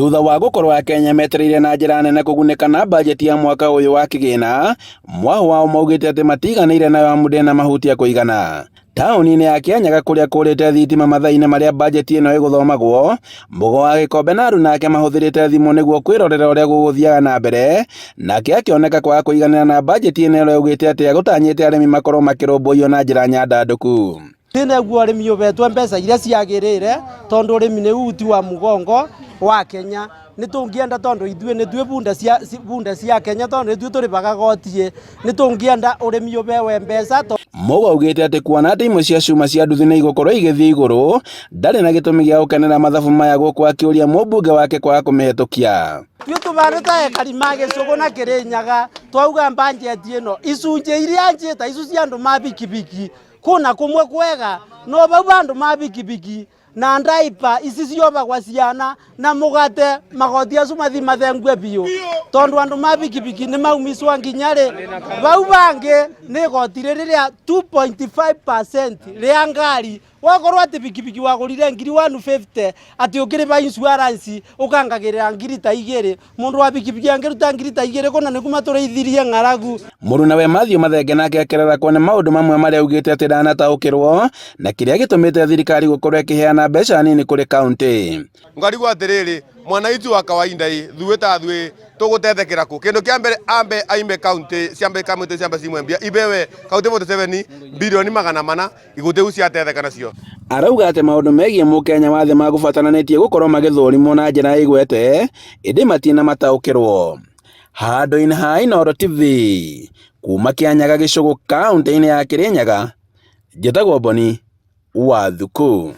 Thutha wa gũkorwo Akenya metereire na njĩra nene kũgunĩka na bajeti ya mwaka ũyũ wa kĩgĩna, mwahũ wao maugĩte atĩ matiganĩire nayo amu ndĩna mahutia kũigana. Taũni-inĩ ya Kĩanyaga kũrĩa kũrĩte thitima mathaa-inĩ marĩa bajeti ĩno ĩgũthomagwo, Mũgo wa Gĩkombe na aruna ake mahũthĩrĩte thimũ nĩguo kwĩrorera ũrĩa gũgũthiaga na mbere, nake akĩoneka kwaga kũiganĩra na bajeti ĩno ĩrĩa augĩte atĩ egũtanyĩte arĩmi makorwo makĩrũmbũiyo na njĩra nyandandũku. Nĩguo ũrĩmi ũhetwo mbeca iria ciagĩrĩire tondũ ũrĩmi nĩ uti wa mũgongo wa Kenya. Nĩ tũngĩenda tondũ ithuĩ nĩ bunda cia bunda cia Kenya tondũ nĩ ithuĩ tũrĩhaga goti ĩ, nĩ tũngĩenda ũrĩmi ũhewe mbeca. Mũgo augĩte atĩ kuona atĩ imwe cia cuma cia nduthi nĩ igũkorwo igĩthiĩ igũrũ, ndarĩ na gĩtũmi gĩa gũkenera mathabu maya gũkũ akĩũria mũmbunge wake kwaga kũmĩhetũkia. Ithuĩ tũbana ta ekari ma Gĩcũgũ na Kĩrĩnyaga twauga mbanjeti ĩno icunjĩ iria njĩta icu cia andũ ma bikibiki Kũna kũmwe kwega no vau vandu ma bikibiki na ndaipa ici ciovagwa ciana na mugate magoti acu mathi mathengue biũ tondu andu ma bikibiki ni maumiswa nginya ri vau vangi ni igoti riri ria 2.5% ria ngari wakorwo ati bikibiki wagurire ngiri 150 ati ukiriva insurance ukangagirira ngiri ta igiri Mundu wa bikibiki angĩruta ngiri ta igĩrĩ kũna nĩguo matũrĩithirie ng'aragu. Mũrunawe Mathew Mathenge nake akĩrarakwo nĩ maũndũ mamwe marĩa augĩte atĩ ndanataũkĩrwo na kĩrĩa gĩtũmĩte thirikari gũkorwo ĩkĩheana mbeca nini kũrĩ kauntĩ. Ngarigwo atĩrĩrĩ, mwananchi wa kawaida ĩ thuĩ ta thuĩ tũgũtethekera kũ? Kĩndũ kĩa mbere ambe aime kaunti ciambe kaunti ciambe cimwe mbia ibewe kaunti 47 bilioni 400 Igũtĩu ciatetheka nacio. Arauga atĩ maũndũ megiĩ mũkenya wa thĩ magũbataranĩtie gũkorwo magĩthũrimwo na njĩra ĩgwete ĩndĩ matina mataũkĩrwo. Handũ-inĩ ha Inooro TV kuma Kĩanyaga Gĩcũgũ kauntĩ-inĩ ya Kĩrĩnyaga, njĩtagwo Boni wa Thukũ.